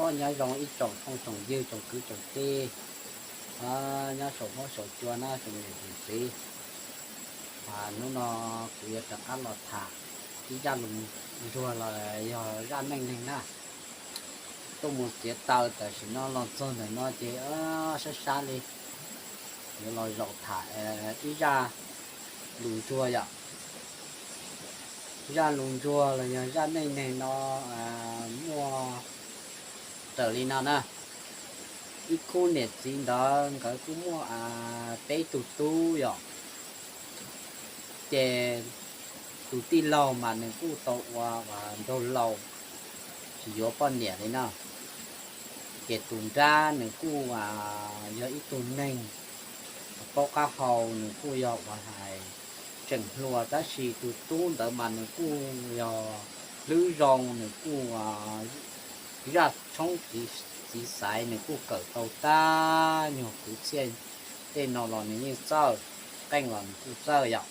Nyob zoo ib tsoom phooj tsoom ywg tsoom kwv tsoom tij nyob saum huab saum cua na tsoom niam tsoom txiv. Hnub no kuv yuav rov qab los tham ib zaj lus ntsuag los yog zaj neej neeg na. Tuaj mus txiav taws tam sim no los txog ntawm no ces sab sab li, yuav los zaum tham ib zaj lus ntsuag yom. Zaj lus ntsuag los yog zaj neej neeg no muaj raws li no na. Ib khub niam txiv ntawd nkawd kuj muaj peb tug tub yom. Ces tus tij laug mas nws kuj tau ua nraug laus tsis yuav poj niam li no. Ces tus nrab nws kuj yog ib tug neeg paub qab hau, nws kuj yog uas hais tseem hluas, tab sis tus tub ntawd mas nws kuj yog hlwb zoo, nws kuj zaj tshoob txiv xaiv, nws kuj kawm tau tag nyuag kwv txhiaj tej no los nws yeej txawj, qeej los nws kuj txawj yom.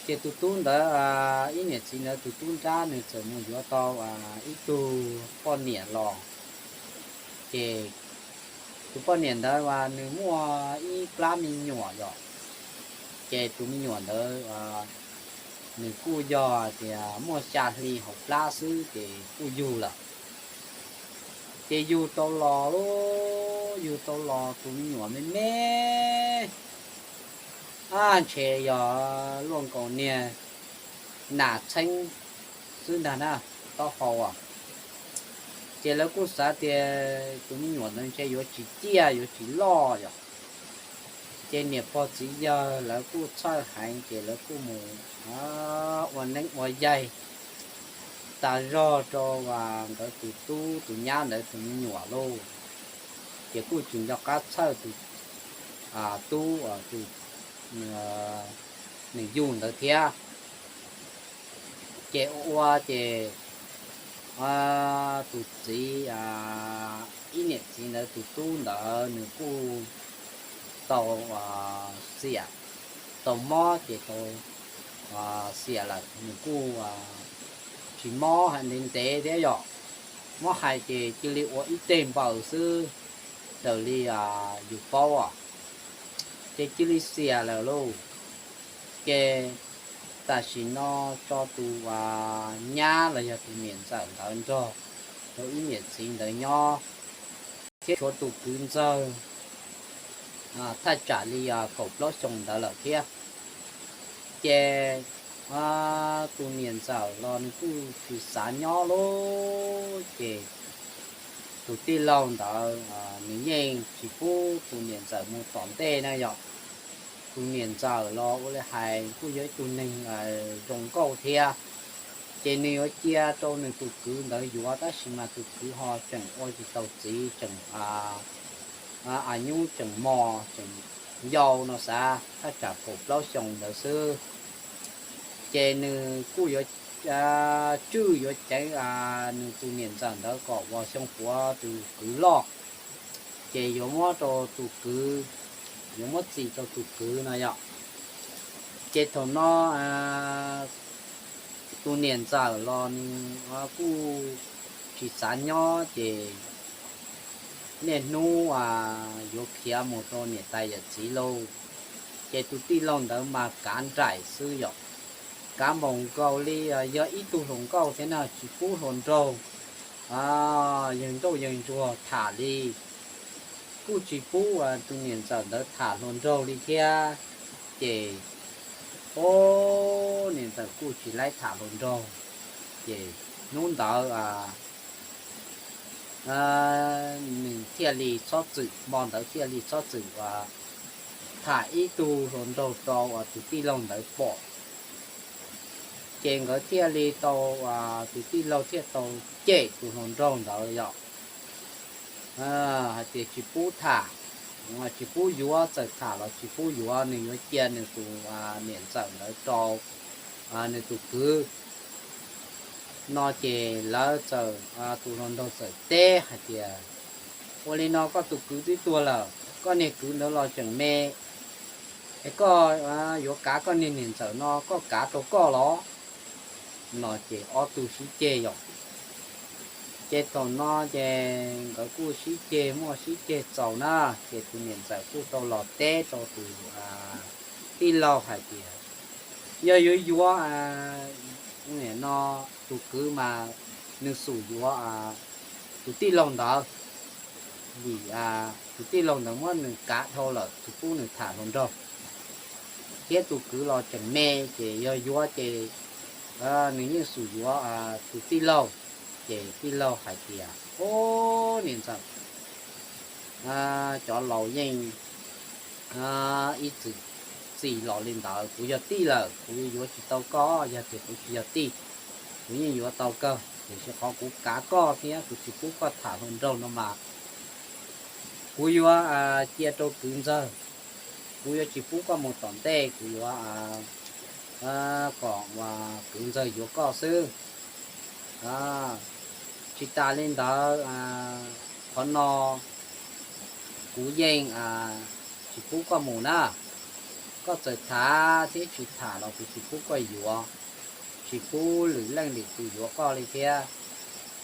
Ces tus tub ntawd, ib niam txiv ntawd tus tub nrab nws txawm mus yuav tau ib tug poj niam los. Ces tus poj niam ntawd mas nws muaj ib plab me nyuam yom. Ces tus me nyuam ntawd nws kuj yog tias muaj xya hli hauv plab xwb ces kuj yug lawm. Ces yug tau los, yug tau los tus me nyuam me me, ab ntshe yog luaj nkaus niag nas txheeb xwb ntag na, taub hau. Ces lawv kuj xav tias tus me nyuam ntawd ntshe yuav tsis ciaj yuav tsis loj yom. Ces niam pog txiv yawg lawv kuj txhawj heev ces lawv kuj mus ua neeb ua yaig tas zog rau nkawd tus tub tus nyab ntawd tus me nyuam lauj. Ces kuj tsis nco qab txhawj tus tub tus nws yug ntawd thiab. Ces ua ua ces tus txiv, ib niam txiv ntawd tus tub ntawd nws kuj tau xiam, tau mob ces tau xiam lawm nws kuj tsis mob ntev ntev thiab yom. Muab hais ces cia li ua ib teg npaws xwb, raws li yus paub os. Ces cia li xiam lawm lauj. Ces tam sim no tso tus nyab los yog tus niam ntxawm ntawd nrog rau ib niam txiv ntawd nyob, thiab tshuav tus kwv ntxawg thaj tsam li kaum plaub xyoo ntawd lawm thiab. Ces tus niam ntxawm los nws kuj tsis xav nyob lauj. Ces tus tij laug ntawd nws yeej tsis pub tus niam ntxawm mus tom ntej na yom. Tus niam ntxawm los ua li hais kuj yog ib tug neeg zoo nkauj thiab. Ces nws yuav cia rau nws tus kwv ntawd yuav, tab sis mas tus kwv ho tseem ua tsis tau txiv, tseem a nyub tseem mos tseem yau no xav, thaj tsam kaum plaub xyoo ntawd xwb. Ces nws kuj yuav tswj yuav ceev nws tus niam ntxawm ntawd kom uas xyoo puav tus kwv loj, ces yuav muab rau tus kwv, yuav muab txis rau tus kwv no yom. Ces thaum no tus niam ntxawm los nws kuj tsis xav nyob, ces niaj hnub yuav khiav mus rau niam tais yawm txiv lauj. Ces tus tij laug ntawd mas kav nraim xwb yom, kav npaum nkaus li yog ib tug hluas nkauj thiab no tsis pub hluas nraug yawg nrauj yawg ntsuag tham li, kuj tsis pub tus niam ntxawm ntawd tham hluas nraug li thiab. Ces o, niam ntxawm kuj tsis laib tham hluas nraug. Ces hnub ntawd nws thiaj li txhob txwm, hmo ntawd thiaj li txhob txwm uas tham ib tug hluas nraug rau uas tus tij laug ntawd pom. Ces nkawd thiaj li tau, tus tij laug thiaj tau cem tus hluas nraug ntawd yom, hais tias tsis pub tham, tsis pub yuav, txawm tham los tsis pub yuav, nws yuav cia nws tus niam ntxawm ntawd rau nws tus kwv no. Ces lawv txawm, tus hluas nraug txawm teb hais tias, ua li no koj tus kwv twb tuag lawm, koj niag kwv ntawd los tseem me, es koj yuav kav koj niag niam ntxawm no koj kav rau koj los? No ces ob tug sib ceg yom. Ces thaum no ces nkawd kuj sib ceg muaj sib ceg txaus na, ces tus niam ntxawm kuj tau los teb rau tus tij laug hais tias, yog yuav yuav no tus kwv mas nws xum yuav tus tij laug ntawd, vim tus tij laug ntawd muab nws kav dhau lawm tsis pub nws tham hluas nraug, thiab tus kwv los tseem me, ces yog yuav ces nws yeej xum yuav tus tij laug. Ces tij laug hais tias, o, niam ntxawm, cov laus yeej ib txwm txis los li ntawd, kuv yog tij lawm kuv yuav tsis tau koj, yog tias kuv tsis yog tij, kuv yeej yuav tau kawg, tiam sis qhov kuv kav koj thiab kuv tsis pub koj tham hluas nraug no mas kuv yuav cia rau kwv ntxawg, kuv yuav tsis pub koj mus tom ntej, kuv yuav kom kwv ntxawg yuav koj xwb. Tsis tas li ntawd, qhov no kuv yeej tsis pub koj mus na. Koj txawm tham thiab tsis tham los kuv tsis pub koj yuav, tsis pub lwm leej lwm tus yuav koj li thiab.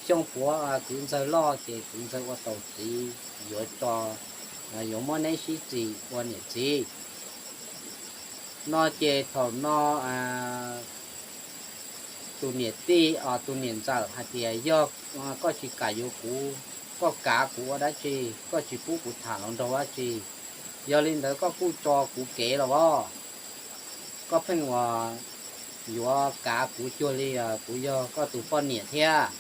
Xyoo puav kwv ntxawg loj ces kwv ntxawg ua taus txiv yuav tso, yuav muab neb sib txis ua niam txiv. No ces thaum no tus niam tij, tus niam ntxawm hais tias, yog koj tsis kam yuav kuv, koj kav kuv ua dab tsi, koj tsis pub kuv tham hluas nraug dab tsi, yog li ntawd koj kuj tso kuv kev los as. Koj pheej ua yuav kav kuv cuag li kuv yog koj tus poj niam thiab.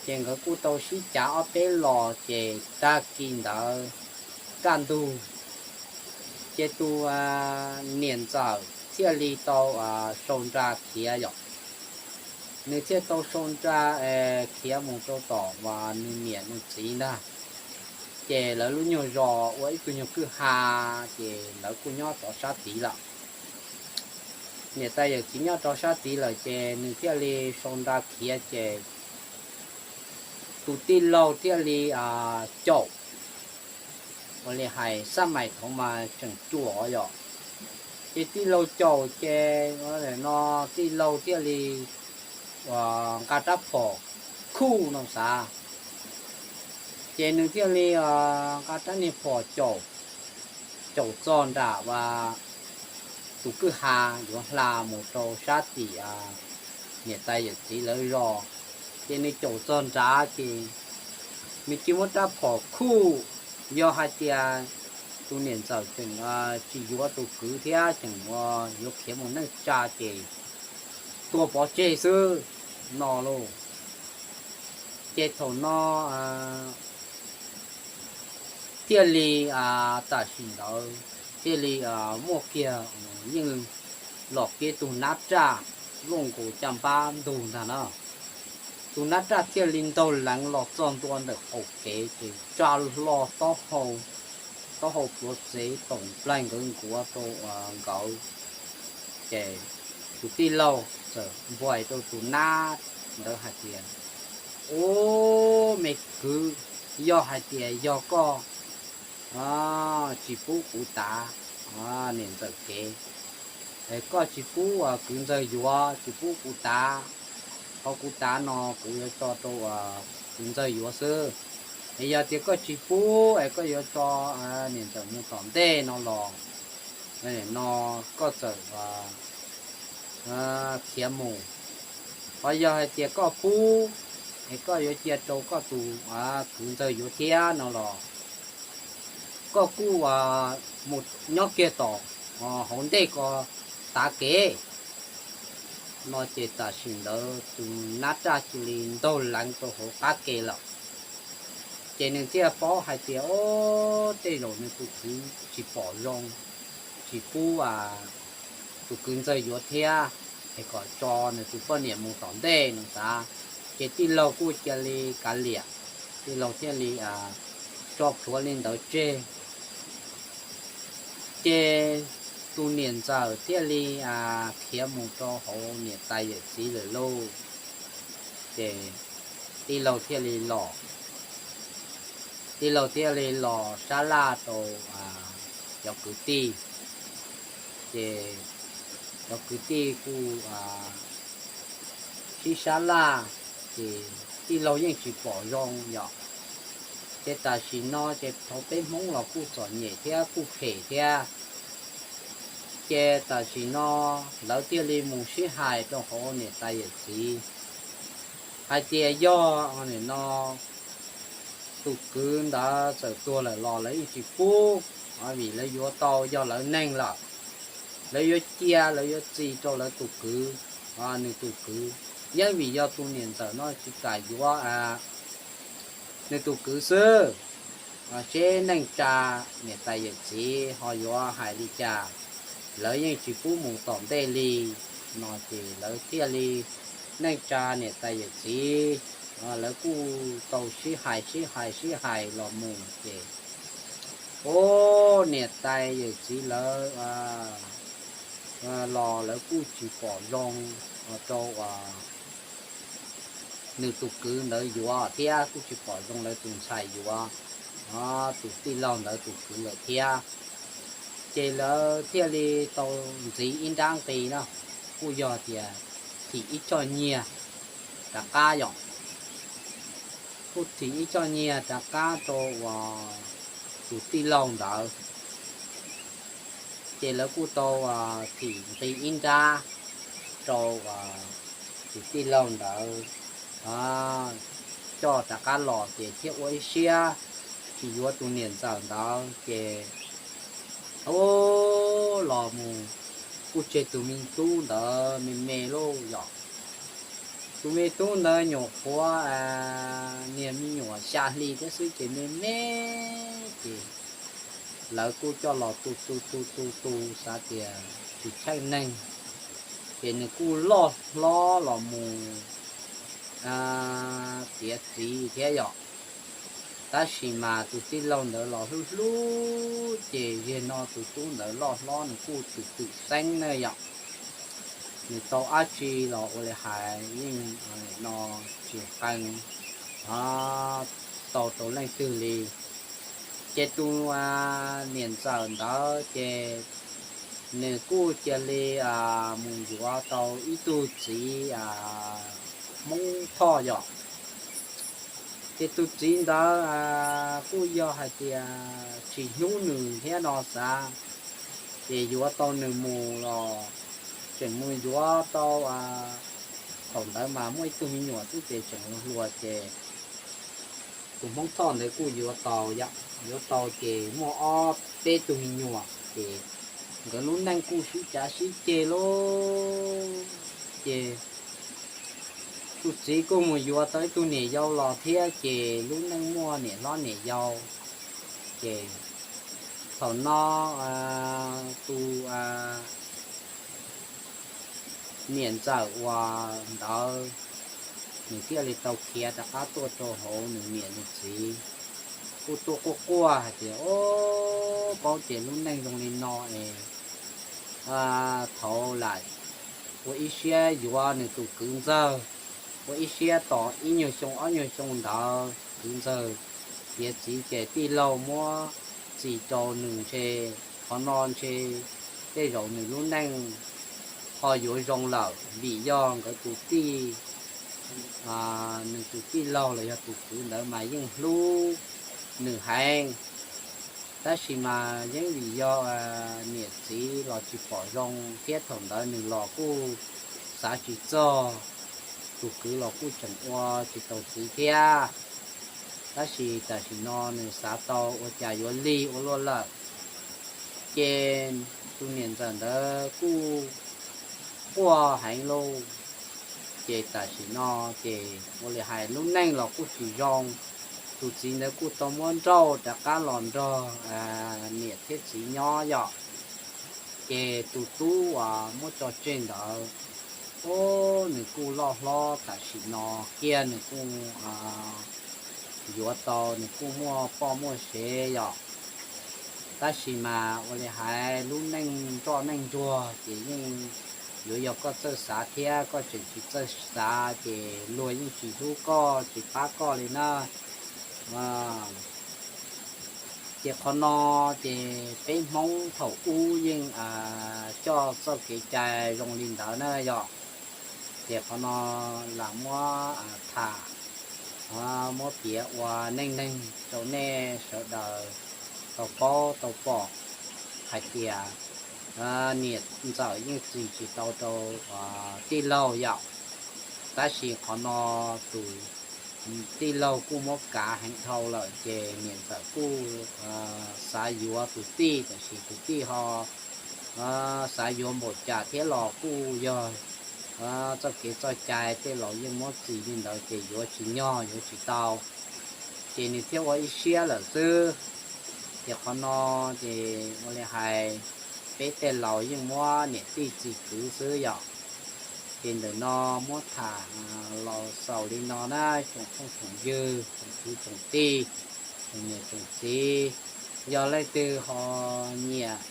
Ces nkawd kuj tau sib cav ob peb los ces tag kis ntawd kaj ntug, ces tus niam ntxawm thiaj li tau sau nra khiav yom. Nws thiaj tau sau nra khiav mus rau tom uas nws niam nws txiv ntag. Ces lawv lub nyuag zos ua ib tug nyuag kwj ha, ces lawv kuj nyob rov sab tid lawm. Niam tais yawm txiv nyob rau sab tid lawm ces nws thiaj li sau nra khiav ces tus tij laug thiaj li caum, ua li hais xab mais thaud mas tseem ruam yom. Ces tij laug caum ces no tij laug thiaj li nqa rab phom khuj no xav. Ces nws thiaj li nqa rab niag phom caum, caum txog nram tus kwj ha yuav hla mus rau sab tim niam tais yawm txiv lawv zos. Ces nws caum txog nrad ces nws cia muab rab phom khuj, yog hais tias tus niam ntxawm tseem tsis yuav tus kwv thiab tseem yuav khiav mus neej tsa ces tua pov tseg xwb no lauj. Ces thaum no thiaj li tam sim ntawd thiaj li muaj kiag, yeej los kiag tus nab raj luaj nkaus caj npab ntug ntag na. Tus nab raj thiaj li ntaug leev los txog ntua ntawm qaum kev ces tsa hlo taub hau pluav txev toom plaig nkawd nkuav rau nkawd. Ces tus tij laug txawm npais rau tus nab ntawd hais tias, ub, me kwv, yog hais tias yog koj tsis pub kuv tav niam ntxawm kev, koj tsis pub kwv ntxawg yuav, tsis pub kuv tav, qhov kuv tav no kuv yuav tso rau kwv ntxawg yuav xwb. Es yog tias koj tsis pub es koj yuav tso niam ntxawm mus tom ntej no los, no koj txawm khiav mus. Ho yog hais tias koj pub es koj yuav cia rau koj tus kwv ntxawg yuav thiab no los koj kuj mus nyob kiag tom hauv ntej ko tav kev. No ces tam sim ntawd tus nab raj cia li ntaug leev rau hauv qab ke lawm. Ces nws thiaj paub hais tias, o, tej zaum nws tus kwv tsis pom zoo, tsis pub tus kwv ntxawg yuav thiab, es kom tso nws tus poj niam mus tom ntej no xav. Ces tij laug kuj cia li kav liam, tij laug thiaj li tso plhuav li ntawd tseg. Ces tus niam ntxawm thiaj li khiav mus rau hauv niam tais yawm txiv lawm lauj. Ces tij laug thiaj li los, tij laug thiaj li los sab laj rau cov kwv tij. Ces cov kwv tij kuj sib sab laj, ces tij laug yeej tsis pom zoo yom. Ces tam sim no ces thaum peb Hmoob los kuj txom nyem thiab kuj phem thiab. Ces tam sim no lawv thiaj li mus sib hais rau hauv niam tais yawm txiv hais tias yog nim no tus kwv ntawd txawm tuag lawm los lawv yeej tsis pub, vim lawv yuav tau yog lawv neeg lawm. Lawv yuav cia, lawv yuav txi rau lawv tus kwv, nws tus kwv, yeej vim yog tus niam ntxawm no tsis kam yuav nws tus kwv xwb. Seb neej tsa niam tais yawm txiv ho yuav hais li cas, lawv yeej tsis pub mus tom ntej li. No ces lawv thiaj li, neej tsa niam tais yawm txiv, lawv kuj tau sib hais sib hais sib hais los mus ces, o, niam tais yawm txiv lawv los lawv kuj tsis pom zoo rau nws tus kwv ntawd yuav thiab kuj tsis pom zoo lawv tus ntxhais yuav tus tij laug ntawd tus kwv lawm thiab. Ces lawv thiaj li tau ntxiv ib nrab nqi na, kuj yog tias thim ib choj nyiaj rov qab yom, kuj thim ib choj nyiaj rov qab rau uas tus tij laug ntawd. Ces lawv kuj tau thim nqi ib nrab rau tus tij laug ntawd coj rov qab los ces thiaj ua ib siab tsis yuav tus niam ntxawm ntawd ces, o, los mus kuj tseg tus me tub ntawd me me lauj yom. Tus me tub ntawd nyuam qhuav niag me nyuam xya hli thiab xwb ces me me ces lawv kuj coj los tu tu tu tu tu xav tias tsis tsheej neeg, ces nws kuj loj hlob los mus tiav txiv thiab yom. Tab sis mas tus tij laug ntawd los hlub hlub ces ziag no tus tub ntawd loj hlob nws kuj twm twm xeeb na yom. Nws tau dab tsi los ua li hais yeej no tsis qee tau rau leej twg li. Ces tus niam ntxawm ntawd ces nws kuj cia li mus yuav tau ib tug txiv Hmoob Thoj yom. Ces tus txiv ntawd kuj yog hais tias tsis hlub nws thiab no xav, ces yuav tau nws mus los tseem mus yuav tau, thaum ntawd mas muaj ib tug me nyuam xwb ces tseem hluas ces tus Hmoob Thoj ntawd kuj yuav tau, yuav tau ces muaj ob peb tug me nyuam ces nkawd lub neej kuj sib cav sib ceg lauj. Ces tus txiv kuj mus yuav tau ib tug niam yau los thiab ces lub neej muaj niam hlob niam yau. Ces thaum no tus niam ntxawm uas ntawd nws thiaj li tau khiav rov qab tuaj rau hauv nws niam nws txiv, kuj tuaj quaj quaj hais tias, O, paub tias lub neej zoo li no es thaum lam ua ib siab yuav nws tus kwv ntxawg, ua ib siab tos ib nyuag xyoo ob nyuag xyoo ntawd kwv ntxawg tiav txiv ces tij laug muab txis rau nws ntshe, qhov no ntshe tej zaum nws lub neej ho yuav zoo lawm vim yog nkawd tus tij, nws tus tij laug los yog tus kwv ntawd mas yeej hlub nws heev. Tab sis mas yeej vim yog niam txiv los tsis pom zoo thiab thaum ntawd nws los kuj xav tsis txog, tus kwv los kuj tseem ua tsis tau txiv thiab. Tab sis tam sim no nws xav tau ua cas yuav lig ua luaj lawm. Ces tus niam ntxawm ntawd kuj quaj heev lauj. Ces tam sim no ces ua li hais lub neej los kuj tsis zoo. Tus txiv ntawd kuj tau muab nrauj rov qab los nrog niam thiab txiv nyob yom. Ces tus tub uas muab tso tseg ntawd, o, nws kuj loj hlob tam sim no kiag nws kuj yuav tau, nws kuj muaj poj muaj sev yom. Tab sis mas ua li hais lub neej nroj neej ntsuag ces yeej yuav yog koj txawj xav thiab, koj tseem tsis txawj xav ces luag yeej tsis hlub koj tsis pab koj li na. Ces qhov no ces peb Hmoob thaum ub yeej coj txoj kev cai zoo li ntawd na yom. Ces qhov no lam muab tham muab piav ua neej neeg rau nej sawv daws tau paub tau pom hais tias niam ntxawm yeej txis tsis tau rau tij laug yom. Tab sis qhov no tus tij laug kuj muab kav heev dhau lawm ces niam ntxawm kuj xav yuav tus tij, tab sis tus tij ho xav yuav npaum cas thiab los kuj yog txoj kev txoj cai tej laus yeej muab txis li ntawd ces yuav tsis nyog yuav tsis tau, ces nws thiaj ua ib siab lawm xwb. Ces qhov no ces ua li hais peb tej laus yeej muab niam tij txis kwv xwb yom. Ces ntawm no muab tham los xaus li no na tsoom phooj tsoom ywg tsoom kwv tsoom tij, tsoom niam tsoom txiv, yog leej twg ho nyiam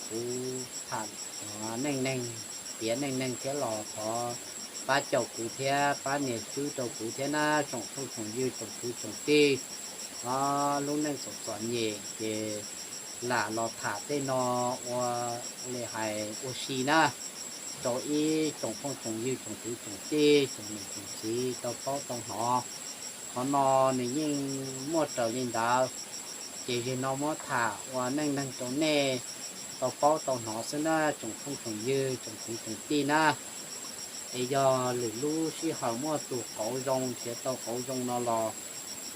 kuv tham neej neeg, piav neej neeg thiab los thov pab caum kuv thiab pab nias tswb rau kuv thiab na tsoom phooj tsoom ywg tsoom kwv tsoom tij. Lub neej txom txom nyem ces lam los tham tej no ua li hais ua si na rau ib tsoom phooj tsoom ywg tsoom kwv tsoom tij tsoom niam tsoom txiv tau paub tau hnov. Qhov no nws yeej muaj raws li ntawd, ces zig no muab tham ua neej neeg rau nej tau paub tau hnov xwb na tsoom phooj tsoom ywg tsoom kwv tsoom tij na. Es yog lwm lub sij hawm muaj tus qauv zoo nrhiav tau qauv zoo no los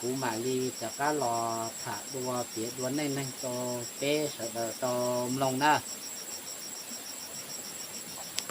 kuv mam li rov qab los tham dua piav dua neej neeg rau peb sawv daws tau mloog na.